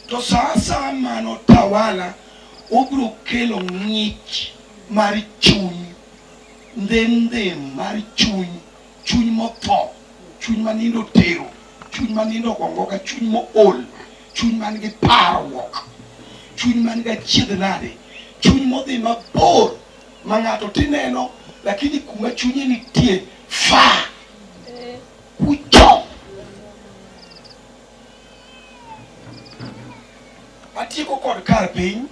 To sa asaya mano tawala, obiro kelo ng'ich mar chuny, ndhem ndhem mar chuny, chuny motho, chuny ma nindo otero, chuny ma nindo ogongoga, chuny mool, chuny man gi parruok, chuny man gi achiedh nade, chuny modhi mabor ma ng'ato tineno lakini kuma chunye nitie fa kucho. Atieko kod kar piny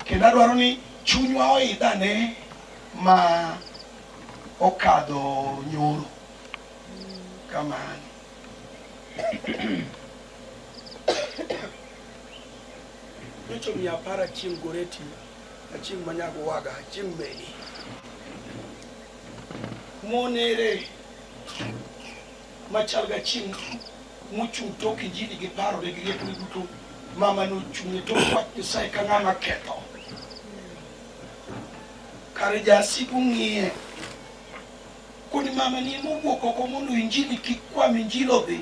kendo adwaro ni chunywa oidhane ma okadho nyoro kamano. Nyocha omiyo apar achieng' Goreti, achieng' Manyago Waga, achieng' Meli. Monere machal ga chieng' mochung' tok injili gi parone gi riekone duto. Mama nochung' e tok wach Nyasaye ka ng'ama ketho. Kare jasigu ng'iye. Koni mama ni mowuok oko mondo injili kik kwam injili odhi.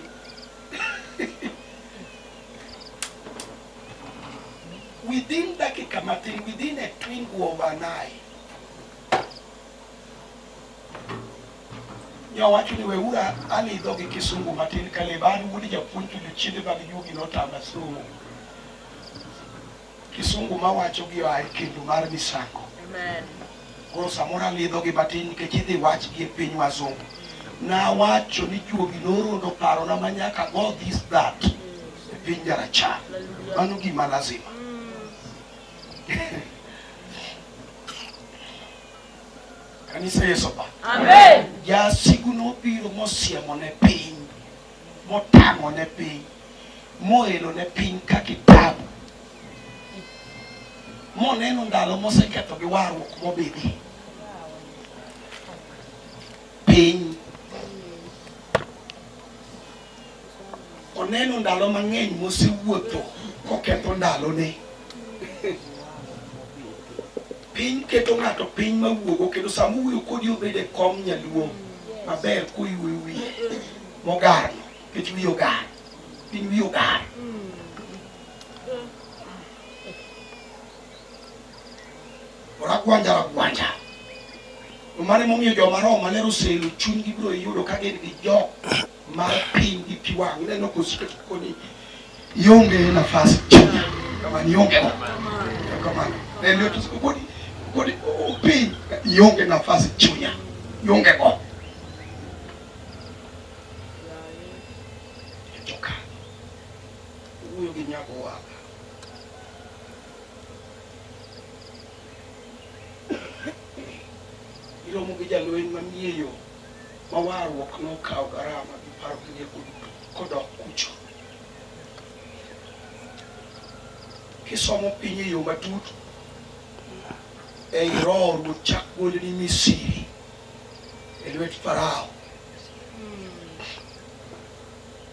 Within dakika matin, within a twinkle of an eye. Nyowacho ni weura alidho gi kisungu matin Kaleb, an wuod japuonj to jochiende mag juogi notama somo. Kisungu mawacho gi oa e kendo mar misango. Amen. Koro samoro alidho gi matin nikech idhi wach gi e piny wazungu. Nawacho ni juogi norondo parona ma nyaka go this that e piny jarachar. Mano gima lazima. Kanisa Yesu ba. Amen. Jasigu nobiro mosiemo ne piny, motang'o ne piny, moelo ne piny ka kitabu. Moneno ndalo moseketho gi warruok mobidhi. Piny. Oneno ndalo mang'eny mosewuotho koketho ndalone. Piny keto ng'ato piny mawuogo kendo sama owuoyo kodi obed e kom nyaluo maber koyuoyo wiye mogarno nikech wiye ogar. Piny wiye ogar. Oragwanja ragwanja. To mano emomiyo joma roho maler oseelo chunygi biro yudo ka gin gi jok mar piny gi pi wang'. Ineno kosiko koni ionge nafas chunya. Kamano ionge go. Kamano. Ne lweto osiko kodi kodi piny ionge nafas chunya. Ionge go. Joka. Wuoyo gi nyago waga. Iromo gi jalweny manie yo ma warruok nokawo garama gi paro gi rieko duto kodok kucho. Kisomo piny e yo matut, ei roho Ruoth chak golni Misiri e lwet Farao.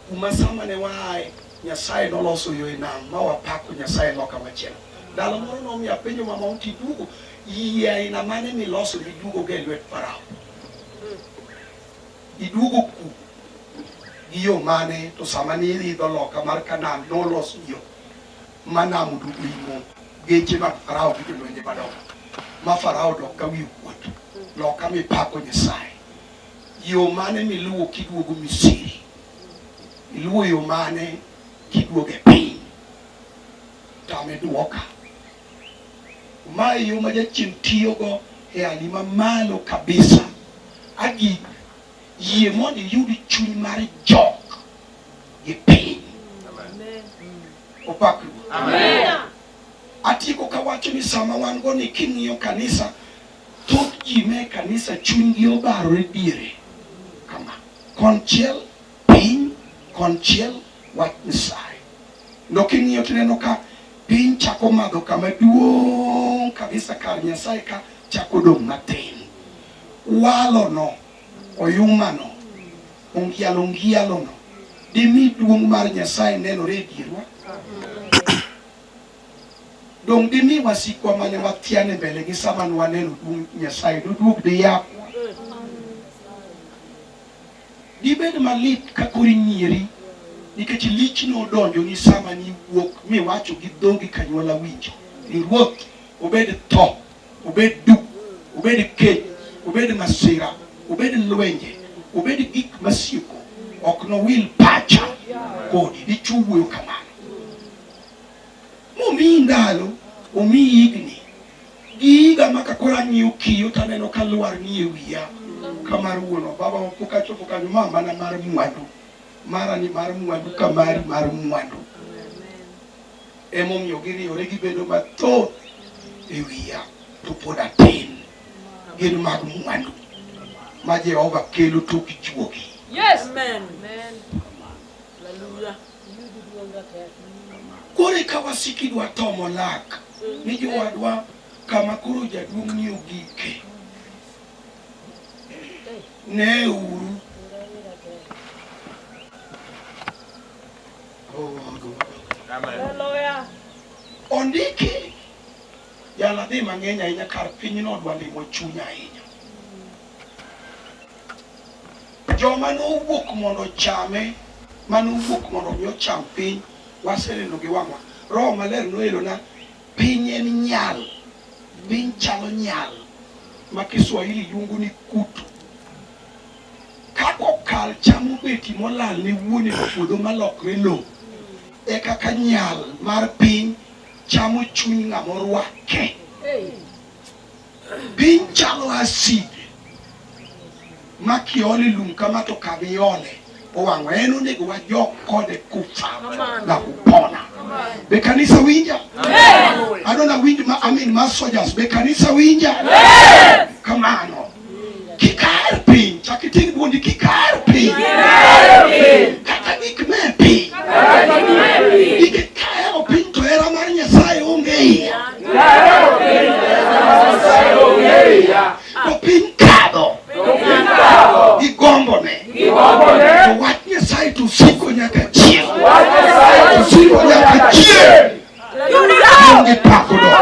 Kuma sama ne waaye, Nyasaye noloso yo e nam ma wapako Nyasaye loka machielo. Ndalo moro nomiyo apenjo mama oti duogo, yie aina mane miloso miduogo go e lwet Farao? Iduogo ku gi yo mane to sama ne iridho loka mar Kanaan nolos yo ma nam oduogo imo geche mag Farao gi jolwenje madongo ma Farao dok ka wiye okuot loka mipako Nyasaye. Yo mane miluwo kiduogo Misiri? Iluwo yo mane kiduogo e piny? Tame duoka. Ma e yo ma jachien tiyogo e hali mamalo kabisa. Agik, yie mondo iyud chuny mar jok gi piny. Opak Ruoth. Amen. Atieko kawacho ni sama wan go ni king'iyo kanisa, thoth ji me kanisa chunygi obarore diere kama. Konchiel piny, konchiel wach Nyasaye. Ndo king'iyo tineno ka piny chako madho kama duong' kabisa kar Nyasaye ka chako dong' matin. Walono, oyumano, ongialo ongialono dimi duong' mar Nyasaye nenore e dierwa. Dong' dimi wasikwa mane wathian e mbele gi sama ne waneno duong' Nyasaye doduog diyakwa. Dibed malit ka koro inyieri Nikech lich nodonjo ni sama niwuok miwacho gi dhogi kanyuola winjo ni ruoth obed tho, obed duk, obed kech, obed masira, obed lwenje, obed gik masieko, ok nowil pacha kodi. Dichwo wuoyo kamano. Momiyi ndalo, omiyi higni. Gi higa ma ka koro ang'iyo kiyo to aneno ka lwar ni e wiya ka mar wuon baba pok achopo kanyo ma mana mar mwandu mara ni mar mwandu ka mari mar mwandu emomiyo giriyore gibedo mathoth e wiya to pod atin gin mag mwandu ma Jehova kelo tok juogi. Yes. Amen. Amen. Hallelujah. Koro eka wasiki dwa tomo lak ni jowadwa kama koro jaduong' ni ogike. Ne uru. Ondiki jala dhi mang'eny ahinya kar pinyno dwa limo chuny ahinya. Joma nowuok mondo ochame, mane owuok mondo mi ocham piny, waseneno gi wang'wa. Roho Maler noelona piny en nyal, piny chalo nyal ma Kiswahili luongo ni kutu. Kaka okal cham obeti molal ne wuon e puodho malokre lo, e kaka nyal mar piny chamo chuny ng'ama orwake. Piny chalo acid ma kiole lum kama to kama iole owang'o. En onego wajog kode kufa na kupona. Be kanisa winja? Adwa winj ma I mean ma soldiers. Be kanisa winja? Kamano. Kik aher piny, chak iting' dwondi kik aher piny. Kata gik me piny. Nikech kahero piny to hera mar Nyasaye onge iya. To piny kadho gi gombone. To wach Nyasaye to siko nyaka chieng'. To siko nyaka chieng'. Onge pako dok.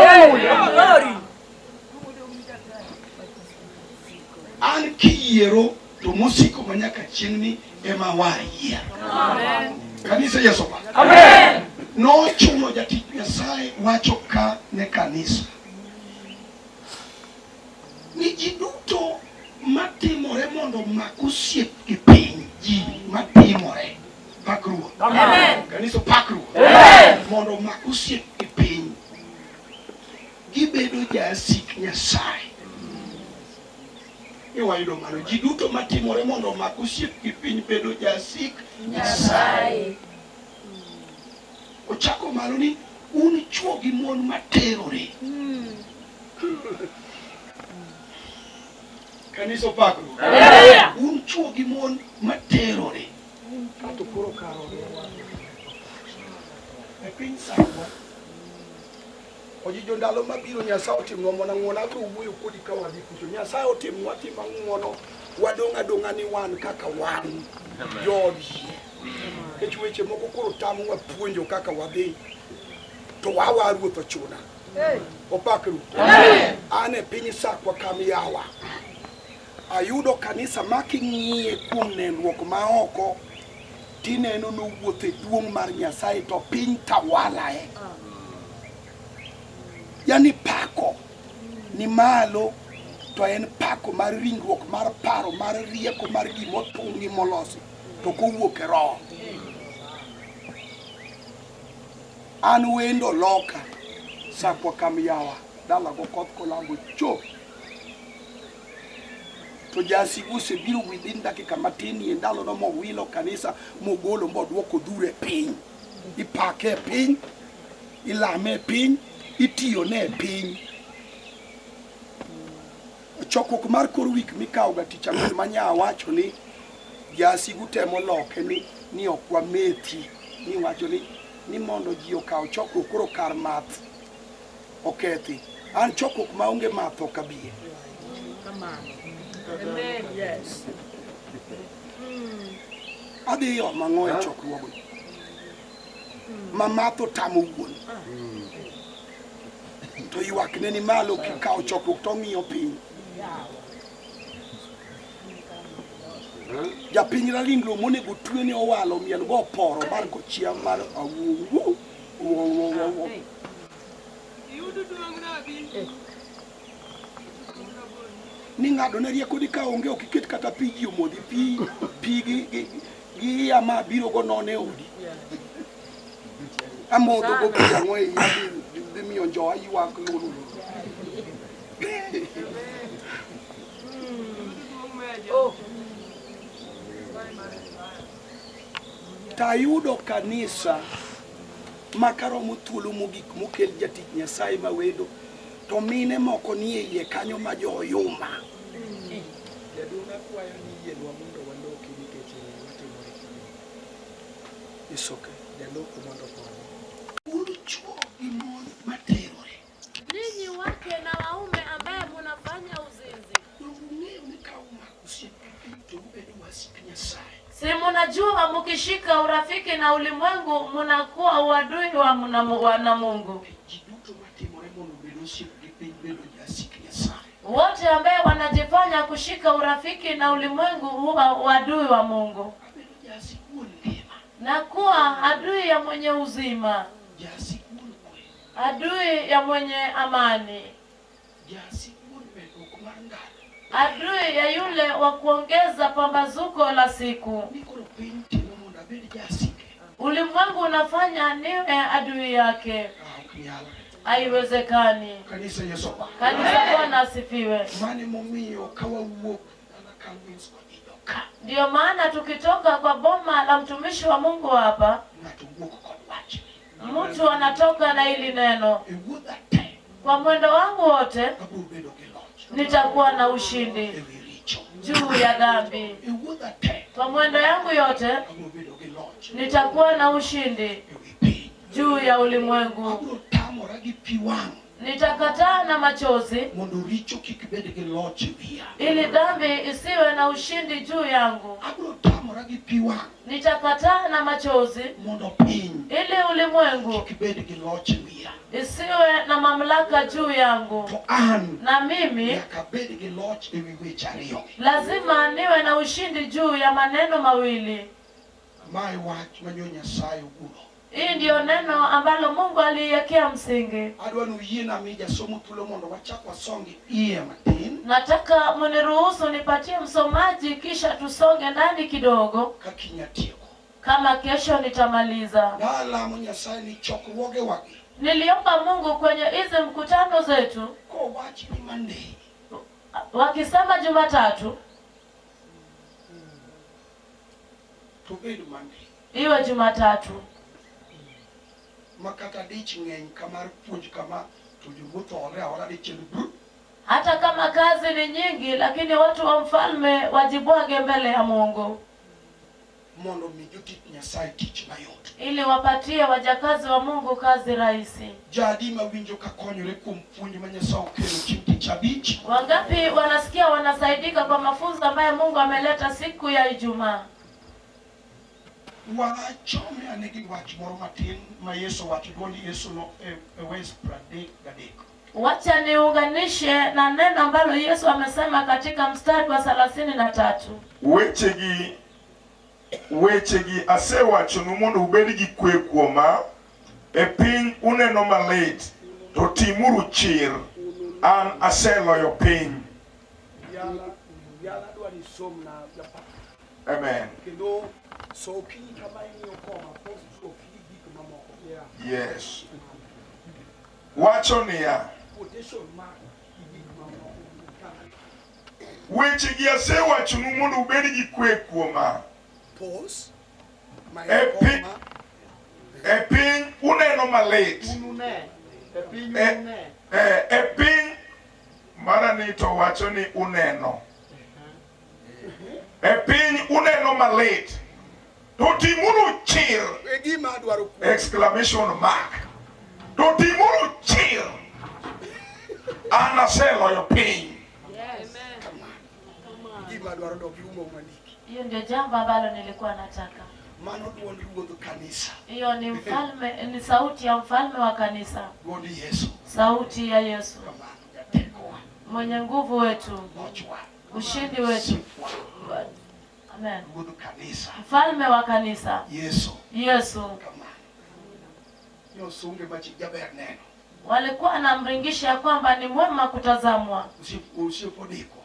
An kiyiero to mosiko ma nyaka chieng' ni ema wayier. Kanisa Yesu pa. Amen. Nochuno jatich Nyasaye wacho ka ne kanisa ni ji duto matimore mondo omak osiep gi piny, ji matimore pak Ruoth. Amen. Kanisa pak Ruoth. Amen. Mondo omak osiep gi piny gibedo jasik Nyasaye. Iwayudo mano, ji duto matimore mondo omak osiep gi piny bedo jasik Nyasaye. Ochako malo ni un chwo gi mon materore. Kanisa opak Ruoth. Un chwo gi mon materore. Kato koro kar oriwa. E piny sakwa Ojijo ndalo mabiro Nyasaye otimnwa mana ng'wono, abiro wuoyo kodi ka wadhi kucho. Nyasaye otimnwa tima ng'wono, wadong' adong'a ni wan kaka wan jood yie. Nikech weche moko koro tamowa puonjo kaka wadhi, to wawa Ruoth ochuna. Opak Ruoth. An e piny Sakwa Kamiyawa. Ayudo kanisa ma king'iye kuom nenruok ma oko tineno nowuotho e duong' mar Nyasaye to piny tawalae. Yani pako ni malo to en pako mar ringruok, mar paro, mar rieko, mar gimotungi molosi to kowuok e roho. An wendo loka Sakwa Kamiyawa dalago koth kolambo cho to jasigu osebiro within dakika matin e ndalono mowilo kanisa mogolo modwoko dhur e piny ipake e piny ilame e piny itiyone e piny chokruok mar kor wik mikawoga tich ang'wen ma nya wacho ni jasigu temo loke ni ni ok wamethi ni wacho ni ni mondo ji okaw chokruok koro kar math okethi. An chokruok maonge math ok abie. Amen. Yes. Adhi omo ang'o e chokruogno ma math otamo wuon to ywakne ni malo kikawo chokruok to ong'iyo piny. Japiny Ralinglo monego twe ni owalo miel go oporo mar kochia mar awuo. Ni ng'ado ne rieko ni ka onge ok iket kata pi ji omodhi pi pi gi iya ma biro go nono e odi. Amodho go pi ang'o e iya dhi miyo njowa ywak lulu. Tayudo kanisa ma karomo thuolo mogik mokel jatich Nyasaye ma wendo to mine moko nie iye kanyo ma jo oyuma. Jaduong' akwayo ni yienwa mondo waloki nikech watimo recording. It's okay. Jaloko mondo okony. Un chwo gi mon materore. Ninyi wake na waume ambaye munafanya uzinzi, Donge ung'eyo ni ka umako osiep gi piny to ubedo wasik Nyasaye. Si munajua mukishika urafiki na ulimwengu munakuwa uadui wa na Mungu. Ji duto matimore mondo obed osiep gi piny bedo jasik Nyasaye. Wote ambaye wanajifanya kushika urafiki na ulimwengu huwa uadui wa Mungu Abedo jasik wuon ngima, na kuwa adui ya mwenye uzima, jasik wuon kwe, adui ya mwenye amani, jasik wuon medruok mar ndalo. Adui ya yule wa kuongeza pambazuko la siku. Ni koro piny timo mondo abed jasike. Ulimwengu unafanya niwe adui yake, Ah, ok nyalre. Haiwezekani. Kanisa Yesu opak. Kanisa Bwana asifiwe. Mano emomiyo ka wawuok dala Calvins kod ka, Ndiyo maana tukitoka kwa boma la mtumishi wa Mungu hapa, ng'ato wuok kod wachni. Mtu anatoka na hili neno. E wuodha te, Kwa mwendo wangu wote abiro bedo gi loch nitakuwa na ushindi e wi richo. Juu ya dhambi. E wuodha te, Kwa mwendo yangu yote abiro bedo gi loch nitakuwa na ushindi e wi piny. Juu ya ulimwengu. Abiro tamora gi pi wang' Nitakataa na machozi mondo richo kik bed gi loch e wiya. Ili dhambi isiwe na ushindi juu yangu. Abiro tamora gi pi wang' Nitakataa na machozi mondo piny ili ulimwengu kik bed gi loch e wiya. Isiwe na mamlaka juu yangu. To an Na mimi nyaka bed gi loch e wi weche ariyo. Lazima niwe na ushindi juu ya maneno mawili. Mae wach ma Nyasaye oguro. Hii ndiyo neno ambalo Mungu aliiwekea msingi. Adwa ni uyiena mi jasomo thuolo mondo wachak wasonge iye matin. Nataka mniruhusu nipatie msomaji kisha tusonge ndani kidogo. Ka kiny atieko. Kama kesho nitamaliza. Nalamo Nyasaye ni chokruogewagi. Niliomba Mungu kwenye hizi mkutano zetu. Kowach ni Monday. Wakisema Jumatatu. To bed Monday. Iwe Jumatatu. Makata dich ng'eny kamar puonj kama to jowuoth oolre aola dichiel bru. Hata kama kazi ni nyingi, lakini watu wa mfalme wajibwage mbele ya Mungu. Mondo mi jotich Nyasaye tich mayot. Ili wapatie wajakazi wa Mungu kazi rahisi. Jadi mawinjo ka konyore kuom puonj ma Nyasaye okelo chieng' tich abich. Wangapi wanasikia wanasaidika kwa mafunzo ambayo Mungu ameleta siku ya Ijumaa? Wachome ane gi wach moro matin ma Yesu wacho, duond Yesu no e wes 33. Wacha niunganishe na neno ambalo Yesu amesema katika mstari wa 33. Wechegi asewachonu mondo ubed gi kwe kuoma. E piny uneno malit, to timuru chir. An aseloyo piny. Yala, yala dwa ni somna japa. Amen. Kendo so okinyi kama ing'iyo koma, post so okinyi gik mamoko. Yes. Wacho niya. Quotation mark gi gik mamoko. Wechegi asewachonu mondo ubed gi kwe kuoma. Pause. My E koma. piny uneno malit. Unune. E piny unune. E piny mara ni to wacho ni uneno. E piny uneno malit. To timuru chir. E gima adwaro kuom. Exclamation mark. To timuru chir. An aseloyo piny. Yes. Gima adwaro dok iumo mandiki. Hiyo ndio jambo ambalo nilikuwa nataka. Mano duond ruodh kanisa. Hiyo ni mfalme, ni sauti ya mfalme wa kanisa. Duond Yesu. Sauti ya Yesu. Kamano jatekowa. Mwenye nguvu wetu. Lochwa. Ushindi wetu. Sifwa. Amen. Ruodh kanisa. Mfalme wa kanisa Yesu. Yesu. Kamano. Nyosunge machi jaber neno. Walikuwa anamringisha ya kwamba ni mwema kutazamwa, Osiep Odiko.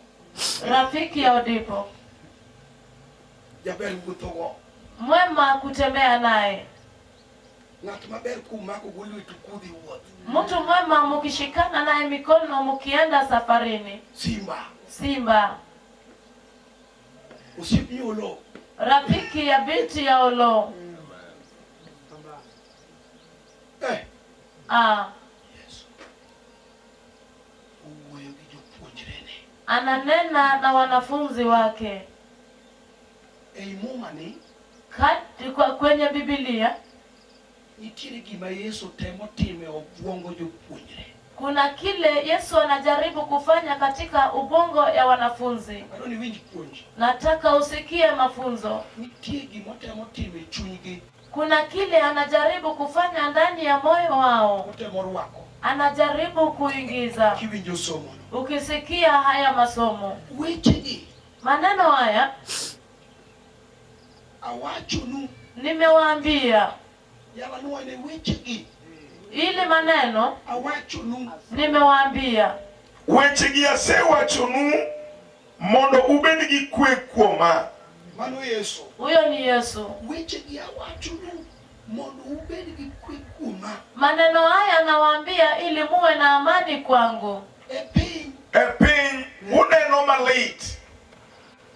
rafiki ya Odipo, Jaber wuothogo. mwema kutembea naye, Ng'at maber kumako go lwetu kudhi wuoth. mtu mwema mukishikana naye mikono mukienda safarini. Simba. Simba, Osiep Nyolo. rafiki ya binti ya Olo. Eh. Ah, Yesu. Owuoyo gi jopuonjrene. ananena na wanafunzi wake Ei Muma ni Kati, kwa, kwenye Biblia nitiere gima Yesu temo timo e obwongo jopuonjre. kuna kile Yesu anajaribu kufanya katika ubongo ya wanafunzi. Adwa ni iwinj puonj. Nataka usikie mafunzo. Nitie gima otemo timo e chunygi. Kuna kile anajaribu kufanya ndani ya moyo wao, Otemo rwako. anajaribu kuingiza. Kiwinjo somono. Ukisikia haya masomo, Wechegi maneno haya awachonu nimewaambia, yala nuwane wechegi ili maneno awachonu nimewaambia, Wechegi asewachonu mondo ubed gi kwe kuoma. mano Yesu. Huyo ni Yesu. Wechegi awachonu mondo ubed gi kwe kuoma. Maneno haya nawaambia ili muwe na amani kwangu. E piny E piny uneno malit,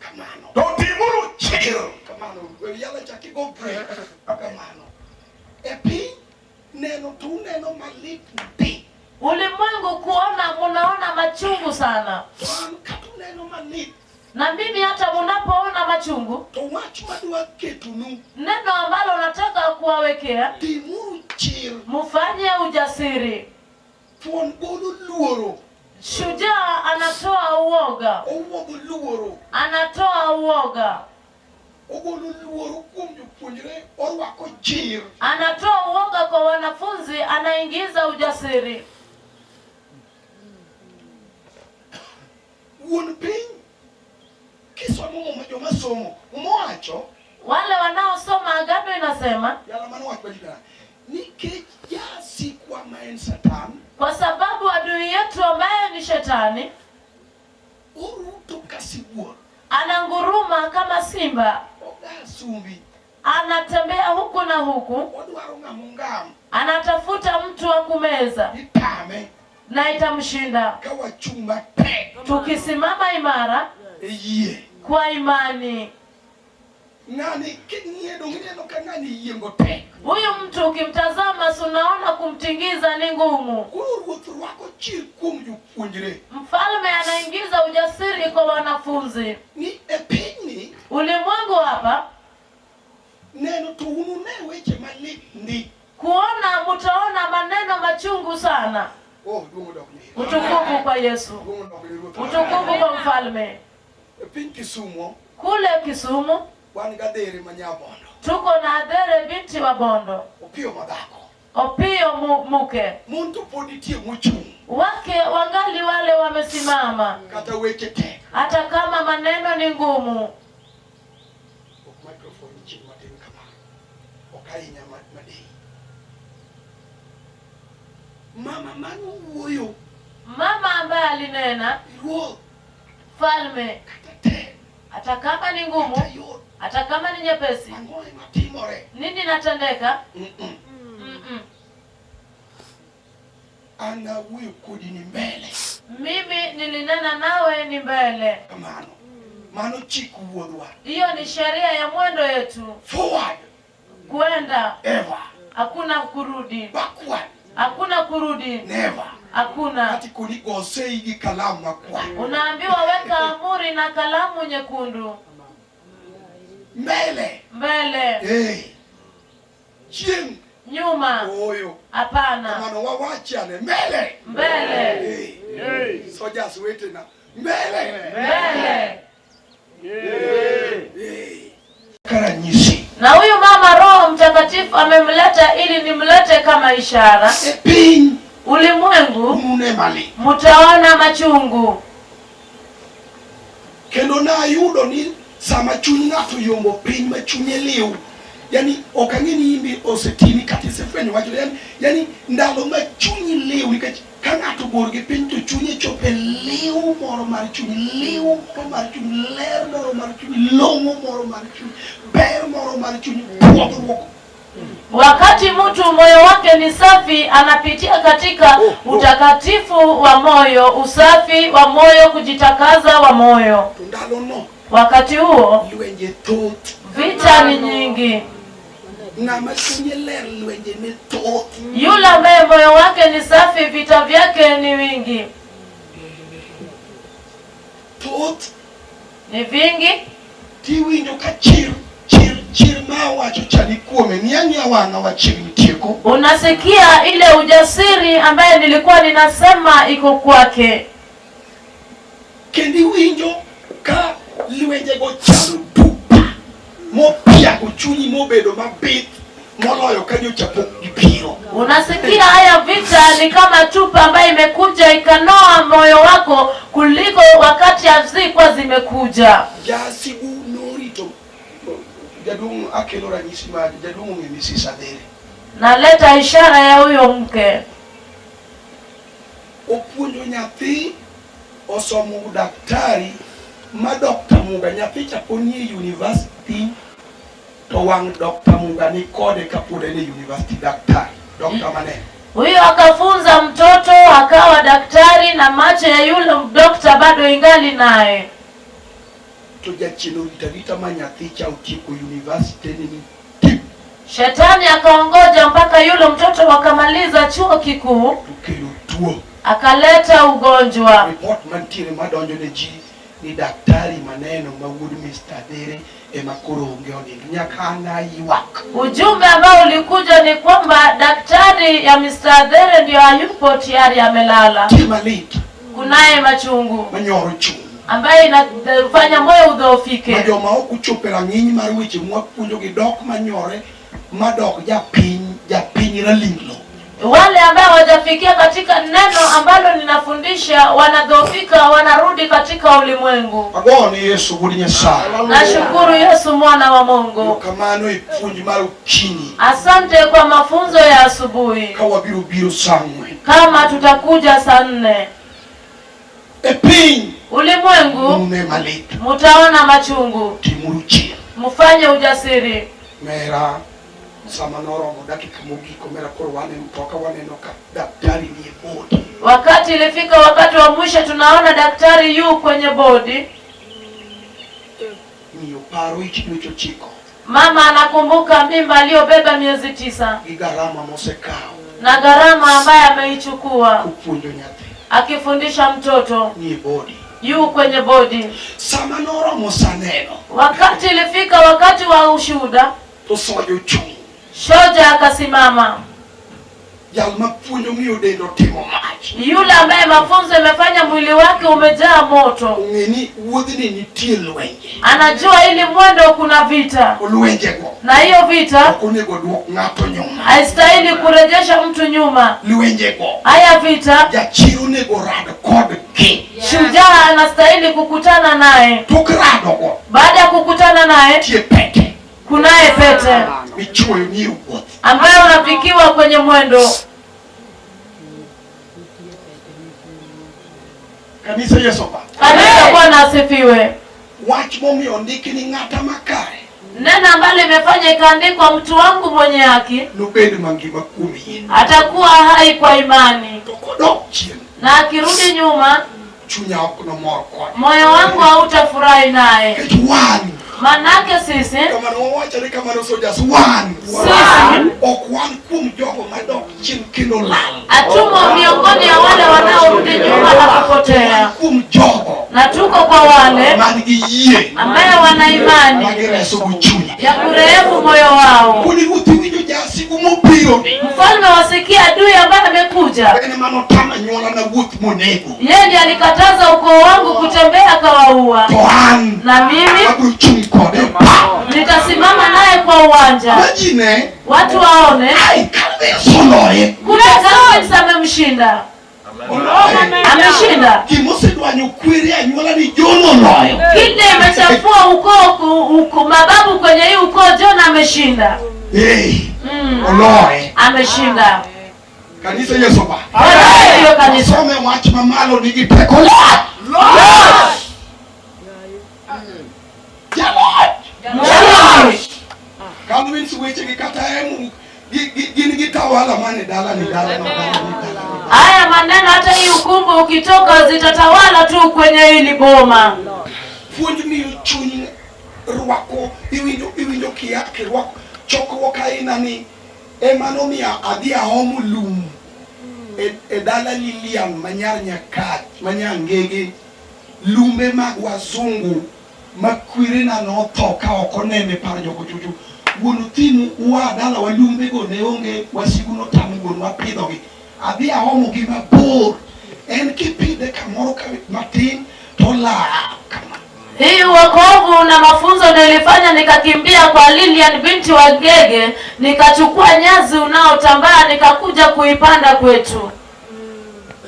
kamano. to timuru chir. Kamano yala chak igo break. Kamano. E piny neno to uneno malit ndi. Ulimwengu kuona, munaona machungu sana, To an kata uneno malit na mimi hata munapoona machungu, to wach madwa ketonu neno ambalo nataka kuwawekea, timuru chir. mufanye ujasiri. Thuon golo luoro. Shujaa anatoa uoga, Owuodho luoro. anatoa uoga, Ogolo luoro kuom jopuonjre orwako chir. anatoa uoga kwa wanafunzi, anaingiza ujasiri. Wuon piny kisomo muma joma somo muma owacho Wale wanaosoma Agano inasema yala mano wach malich nikech jasikwa ma en Satan kwa sababu adui yetu ambaye ni shetani oruto ka sibuor ananguruma kama simba, oga sumbi anatembea huku na huku, odwaro ng'ama ongam anatafuta mtu wa kumeza itame na itamshinda. ka wachung' matek Tukisimama imara e yie. kwa imani, Ng'ani king'iye dong ineno ka ng'ani yiengo tek. huyu mtu ukimtazama, si unaona kumtingiza ni ngumu. Koro ruoth rwako chir kuom jopuonjre Mfalme anaingiza ujasiri kwa wanafunzi. ni e pinyni Ulimwengu hapa neno to unune weche malit ndi. kuona, mutaona maneno machungu sana. Oh, duong' odok ne Yesu. Utukufu kwa Yesu, Duong' odok ne Ruoth. utukufu kwa mfalme. E piny Kisumo Kule Kisumu wan gadhere ma Nyabondo. tuko na Adhere binti wa Bondo, Opiyo madhako. Opiyo muke Mon to pod nitie mochung' wake wangali wale wamesimama, kata weche tek. hata kama maneno ni ngumu. Ok microphone chien matin kama. Ok ahinya madei. Mama manowuoyo Mama ambaye alinena ruoth mfalme, kata tek hata kama ni ngumu, kata yot hata kama ni nyepesi, ang'o ema timore? nini natendeka? Mm-mm. Mm-mm. An awuoyo kodi ni mbele. Mimi nilinena nawe ni mbele. Kamano. Mano chik wuodhwa. Hiyo ni sheria ya mwendo yetu, Forward kwenda ever. hakuna kurudi, Backward hakuna kurudi, never. hakuna. Ati koni go sei gi kalam makwar. Unaambiwa weka amuri na kalamu nyekundu Mbele. mbele, Hey. Chien. nyuma, Oyo. hapana, Kamano wawachane mbele. mbele, Hey. Soldiers wetena. Mbele. mbele. Hey. Karanyisi. Na huyu mama Roho Mtakatifu amemleta ili nimlete kama ishara. E piny Ulimwengu unune malit. mutaona machungu, Kendo nayudo ni Sama chuny ng'ato yombo piny ma chunye liw, yani ok ang'e ni imbe osetimi kata isefwenyo wachno, yani ndalo ma chunyi liw, nikech ka ng'ato bor gi piny to chunye chopo e liw moro mar chuny, liw moro mar chuny, ler moro mar chuny, long'o moro mar chuny, ber moro mar chuny, pwodhruok. Wakati mtu moyo wake ni safi, anapitia katika utakatifu wa moyo, usafi wa moyo, kujitakaza wa moyo. To ndalono Wakati huo lwenje thoth. vita ni nyingi. Ng'ama chunye ler lwenje ne thoth. Yule ambaye moyo wake ni safi, vita vyake ni wingi, Thoth ni vingi. Tiwinjo ka chir chir chir ma awacho cha ni kuome ni ang'iya wang'a wachiegni tieko. Unasikia ile ujasiri ambaye nilikuwa ninasema iko kwake, Kendo iwinjo ka lwenjego chalo tupa mopiago chunyi mobedo mabith moloyo ka nyocha pok gibiro. Unasikia haya vita ni kama chupa ambayo imekuja ikanoa moyo wako kuliko wakati hazikuwa zimekuja. Jasigu norito jaduong' akelo ranyisi mar jaduong' ong'e Mrs. Adhere. Naleta ishara ya huyo mke. Opuonjo nyathi osomo daktari ma Dr. Muga nyathi cha pod nie university to wang' Dr. Muga ni kode kapod en e university daktari Dr. Maneno. Huyo akafunza mtoto akawa daktari, na macho ya yule dokta bado ingali naye. To jachien orito arita ma nyathi cha otieko university ni tip Shetani akaongoja mpaka yule mtoto wakamaliza chuo kikuu, to kelo tuo. akaleta ugonjwa. Report mantiere madonjo ne ji ni daktari Maneno ma wuod Mr. Adhere ema koro onge onindo nyaka an aywak. Ujumbe ambao ulikuja ni kwamba daktari ya Mr. Adhere ndio hayupo tayari, amelala. Tie malit Kunaye machungu manyoro chuny ambaye inafanya moyo ma udhoofike, joma ok ochopo e rang'iny mar weche mwapuonjogi dok manyore madok japiny japiny ralinglo. Wale ambao hawajafikia katika neno ambalo ninafundisha wanadhoofika, wanarudi katika ulimwengu. Ago ne Yesu wuod Nyasaye. Nashukuru Yesu mwana wa Mungu. Erokamano e puonj mar okinyi. Asante kwa mafunzo ya asubuhi. Ka wabiro biro sa ang'wen. Kama tutakuja saa 4. E piny Ulimwengu unune malit. mutaona machungu. Timuru chir. Mfanye ujasiri. Mera sama noromo dakika mogik omera koro wan e mtoka waneno ka daktari ni e bodi. Wakati ilifika wakati wa mwisho, tunaona daktari yu kwenye bodi. Miyo paro ich dweche ochiko. Mama anakumbuka mimba aliyobeba miezi 9. Gi gharama mosekawo. Na gharama ambaye ameichukua. Kopuonjo nyathi. Akifundisha mtoto. Ni e bodi. Yu kwenye bodi. Sama noromo sa neno. Wakati ilifika wakati wa ushuhuda. To sojo ochung'. Shoja akasimama. Jal mapuonjo miyo dende otimo mach. Yule ambaye mafunzo yamefanya mwili wake umejaa moto. Ong'e ni wuodhni nitie lwenje. Anajua ili mwendo kuna vita. Lwenje go. Na hiyo vita Ok onego duok ng'ato nyuma. haistahili kurejesha mtu nyuma. Lwenje go. Haya vita, Jachir onego rad kodgi. Shujaa anastahili kukutana naye. Tok rado go. Baada ya kukutana naye, Nitie pete. kunaye pete Michuoyo ni e wuoth. ambayo unafikiwa kwenye mwendo. Kanisa Yesu pa. Kanisa Bwana asifiwe. Wach momiyo ondiki ni ng'ata makare. Neno ambalo limefanya ikaandikwa mtu wangu mwenye haki nobed mangima kuom yie. Atakuwa hai kwa imani. To kodok chien, Na akirudi nyuma, chunya ok nomor kode. Moyo wangu hautafurahi naye. Nikech wan Manake sisi kamano wawachore kamano soldiers wan Sisi ok wan kuom jogo madok chien kendo lal. Hatumo miongoni ya wale wanaorudi nyuma na kupotea. Wan kuom jogo Na tuko kwa wale man gi yie ambaye wana imani ma gireso go chuny ya kurehemu moyo wao. Koni ruoth iwinjo jasigu mobiro ni. Mfalme wasikia adui ambaye amekuja. En mano tamo anyuola na wuoth monego. Yeye ndiye alikataza ukoo wangu kutembea akawaua. To an Na mimi abiro chung' kode pa. nitasimama naye kwa uwanja. Majine Watu waone. Ai, Calvin soloye. Kumbe Calvin amemshinda. Oloye. Ameshinda. Gimosedwanyo kwere anyuola ni John oloyo. Kile imechafua ukoo mababu kwenye hii ukoo, John ameshinda. Hey, oloye. Ameshinda. Kanisa Yesu ba. Hiyo kanisa. Some wach mamalo nigi teko loch. Jaloch. Mshindi. Calvin wechegi kata emu gin gitawala mane dala ni dala no dala ni dala ni. Haya maneno hata hii ukumbi ukitoka zitatawala tu kwenye hili boma. Puonj miyo chuny rwako iwinjo kiake rwako chokruok aina ni ema nomiyo adhi aomo lum e dala Lilian manyar Nyakach manyar Ngege lumbe mag wazungu ma kwerena notho ka ok onene par jogochuchu wuon Othinu wa dala wa lumbego ne onge wasigu notamo wuonwa pidhogi adhi aomogi mabor en kipidhe kamoro ka matin to laa kama. Hii wokovu na mafunzo nilifanya nikakimbia kwa Lilian binti wa Ngege, nikachukua nyazi unaotambaa nikakuja kuipanda kwetu.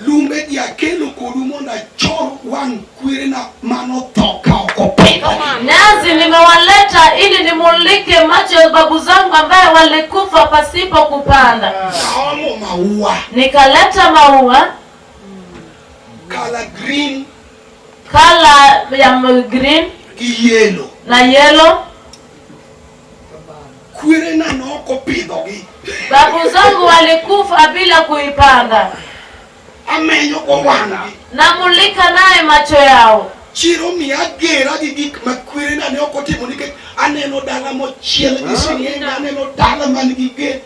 Lumbe gi akelo kodu mondo achor wang' kwerena manotho ka ok opidho. Nyazi nimewaleta ili nimulike macho ya babu zangu ambaye walikufa pasipo kupanda. Aomo maua Nikaleta maua color green color ya green gi yellow. Na yellow. Kwerena nok opidhogi. Babu zangu walikufa bila kuipanda. Amenyo go wang'gi. Namulika naye macho yao. Chiro miya gera gi gik ma kwerena ne ok otimo nikech aneno dala mochiel gi sing'enge, aneno dala man gi gate.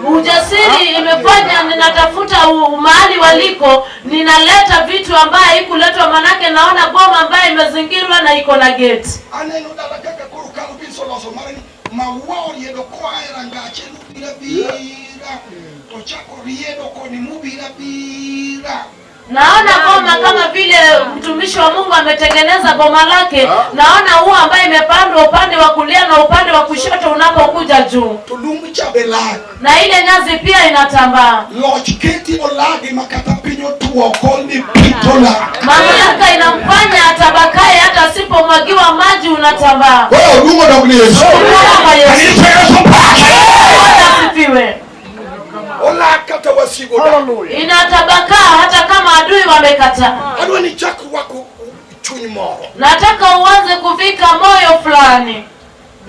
Ujasiri imefanya ninatafuta mahali waliko, ninaleta vitu ambaye haikuletwa, manake naona boma ambaye imezingirwa na iko na gate. Aneno dala kaka koro Calvin oloso mare ni maua oriedo koa e rangache nobiro abira to chako riedo koni mobiro abira. Naona boma kama vile mtumishi wa Mungu ametengeneza boma lake. Naona ua ambaye imepandwa upande wa kulia na upande wa kushoto unapokuja juu. To lumb cha be lak. Na ile nyazi pia inatambaa. Loch keti olagi ma kata piny otuo ok ni pi to lak. Mamlaka inamfanya atabakae hata asipomwagiwa maji unatambaa. Oh, duong' odok ne Yesu. Kwa Yesu. Kanisa Yesu pake. Bwana asifiwe. Olak kata wasigu odak. Inatabakaa hata kama adui wamekataa. Adwa ni chak rwako chuny moro Nataka uanze kufika moyo fulani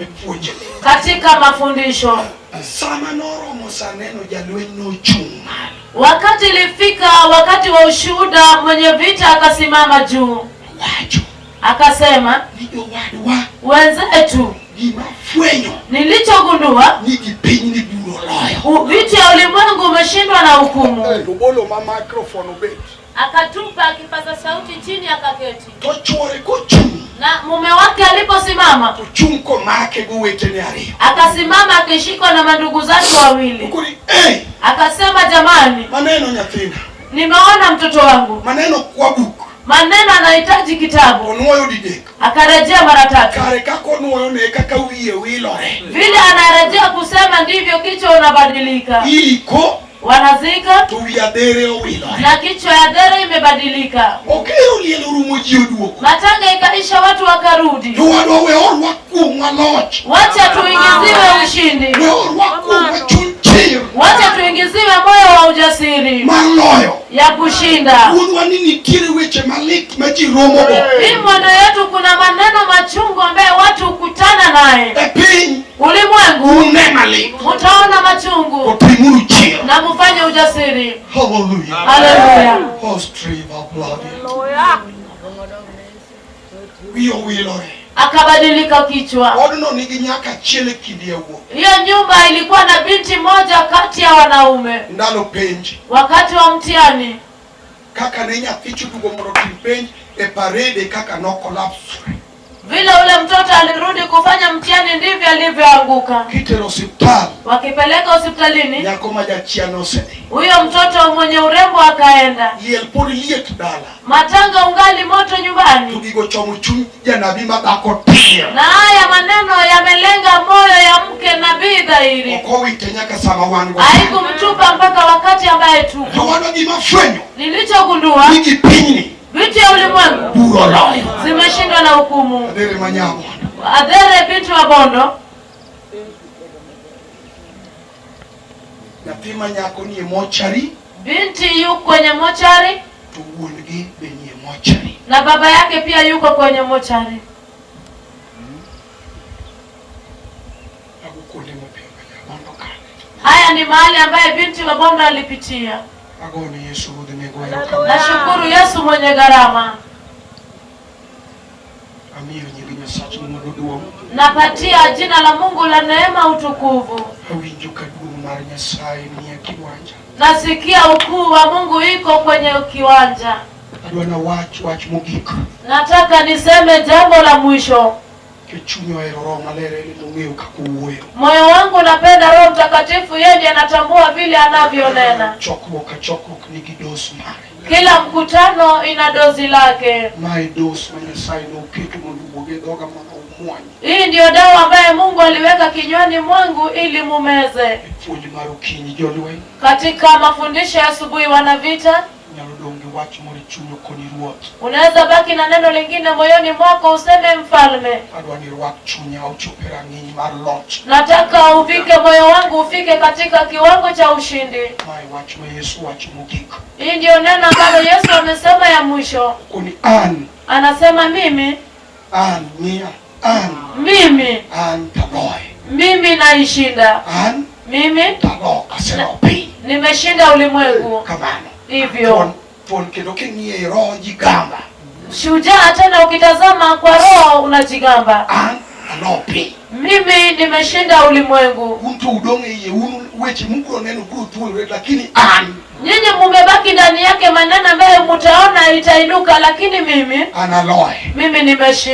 e puonjni. Katika mafundisho. Sama noromo sa neno jalweny nochung' malo. Wakati ilifika wakati wa ushuhuda, mwenye vita akasimama juu. Wacho Akasema, ni jowadwa wenzetu, gima fwenyo nilichogundua ni gi piny ni bura oloyo. Vita ya ulimwengu umeshindwa na hukumu. To bolo ma microphone obet. Akatupa kipaza sauti chini akaketi. To chuore kochung'. Na mume wake aliposimama, Ochung' komake gowetene ariyo. Akasimama akishikwa na mandugu zake wawili. Okoni, "Ei, Akasema, jamani, maneno nyathina. Nimeona mtoto wangu. Maneno kwa buk. Maneno anahitaji kitabu. Onuoyo didek. Akarejea mara tatu. Kare kaka onuoyo ne kaka wiye wilore. Vile anarejea kusema ndivyo kichwa unabadilika. Iko Wanazika to wi adhere owilore. Na kichwa ya dhere imebadilika. Okero liel orumo ji oduogo. Matanga ikaisha watu wakarudi. Jowadwa we orwak kuomwa loch. Wacha tuingiziwe ushindi. We orwak kuomwa chuny chir. Wacha tuingiziwe moyo wa ujasiri. Mar loyo. Ya kushinda. Wuodhwa ni nitiere weche malit ma ji romogo. Hii mwendo yetu kuna maneno machungu ambaye watu hukutana naye. E piny Ulimwengu une malit. mtaona machungu. Otimuru chir. Na mfanye ujasiri. Hallelujah. Hallelujah. Ostriva blood. Wiye owilore. Akabadilika kichwa. Odno nigi nyaka achiel e kind yawuowi. Hiyo nyumba ilikuwa na binti moja kati ya wanaume. Ndalo penj. Wakati wa mtihani. Kaka ne nyathi chudugo mondo otim penj e parade kaka no collapse. Vile ule mtoto alirudi kufanya mtihani ndivyo alivyoanguka. Kitero osiptal. Wakipeleka hospitalini, Nyako ma jachia nosedhi. huyo mtoto mwenye urembo akaenda. Liel pod liet dala. Matanga ungali moto To nyumbani, gigo chomo chuny janabi madhako tir. na haya maneno yamelenga moyo ya mke nabii dhahiri. Ok owite nyaka sama wan go. Haikumtupa mpaka wakati ambaye To tuko. wan gima fwenyo Nilichogundua, ni gi pinyni vitu ya ulimwengu bura oloyo. zimeshindwa na hukumu. Adhere manyabo. Adhere binti wa Bondo, Nyathi ma nyako ni e mochari binti yuko kwenye mochari to wuon-gi be ni e mochari. na baba yake pia yuko kwenye mochari. Mago kuonde mapiyo ma Nyabondo kale. Haya ni mahali ambaye binti wa Bondo alipitia. Agone Yesu Ruodh nengo erokamano. Nashukuru Yesu mwenye gharama. Amiyo nying Nyasach ng'wono duong'. Napatia jina la Mungu la neema utukufu. Awinjo ka duong' mar Nyasaye nie kiwanja. Nasikia ukuu wa Mungu iko kwenye kiwanja. Adwa nawach wach mogik. Nataka niseme jambo la mwisho. Ke chuny ohero Roho Maler en mong'eyo kaka owuoyo. Moyo wangu napenda Roho Mtakatifu, yeye ndiye anatambua vile anavyonena. Chokruok ka chokruok nigi dos mare. Kila mkutano ina dozi lake. Mae dos ma Nyasaye noketo mondo owuog e dhoga mondo umwony. Hii ndiyo dawa ambaye Mungu aliweka kinywani mwangu ili mumeze. E puonj mar okinyi jolweny Katika mafundisho ya asubuhi, wanavita, nyalo dong' gi wach moro e chunyi okoni ruoth. unaweza baki na neno lingine moyoni mwako, useme mfalme, Adwa ni irwak chunya ochop e rang'iny mar loch. nataka uvike moyo wangu ufike katika kiwango cha ushindi. Mae wach ma Yesu wacho mogik. Hii ndiyo neno ambalo Yesu amesema ya mwisho. Okoni an, Anasema mimi, an, miya, an, mimi, an taloye. mimi naishinda, An mimi talo aselo piny. nimeshinda ulimwengu. Kamano. Hivyo Thuon, thuon kendo king'iye e roho jigamba. shujaa, tena ukitazama kwa roho unajigamba, An alo piny. mimi nimeshinda ulimwengu. Un to udong' e iye, un weche mubiro neno biro thuolore, lakini an, Nyinyi mumebaki ndani yake, maneno ambayo mutaona itainuka, lakini mimi, an aloye. mimi nimeshinda.